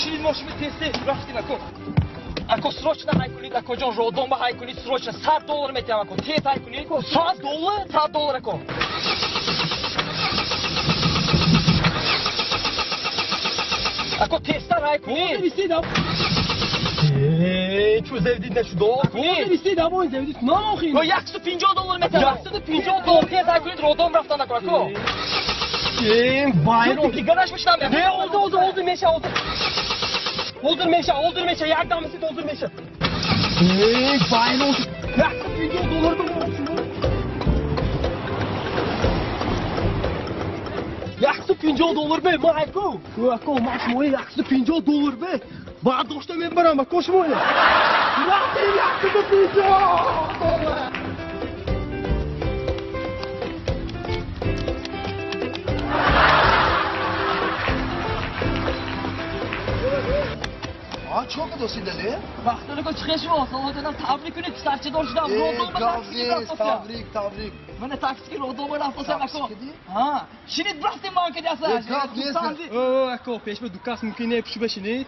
шинид мошини тез-тез рафтим ако. Ако срочно ҳай кунед, ако ҷон, родон ба ҳай кунед, срочно $100 метиҳам ако. Тез ҳай кунед. $100? $100 ако. Ако тезтар ҳай кунед. Чу зевдид нашудо? Кунед. $150 метиҳам. $150 тез ҳай кунед, родон рафтан ако, ако. Байрон дигараш мешнам. Не, олди, олди, олди меша, олди. Олдир меша, олдир меша, як дам мисит олдир меша. Эй, байрон, $150 ба $150 бе, ма ако. Ако, ма шумои $150 бе. Бардошта мебарам, ако шумои. Рафтем $150. Чӣ кадоси дале? Вақтанако чӣ шумо? Салотанам табрик кунед, писарчадор шудам. Родома такси рафтосям. Табрик, табрик. Мана такси родома рафтосям ако. Ҳа, шинид рафтем ман кадяса. Гап нест. О, ако, пешма ду кас мумкин не пушу бешинид.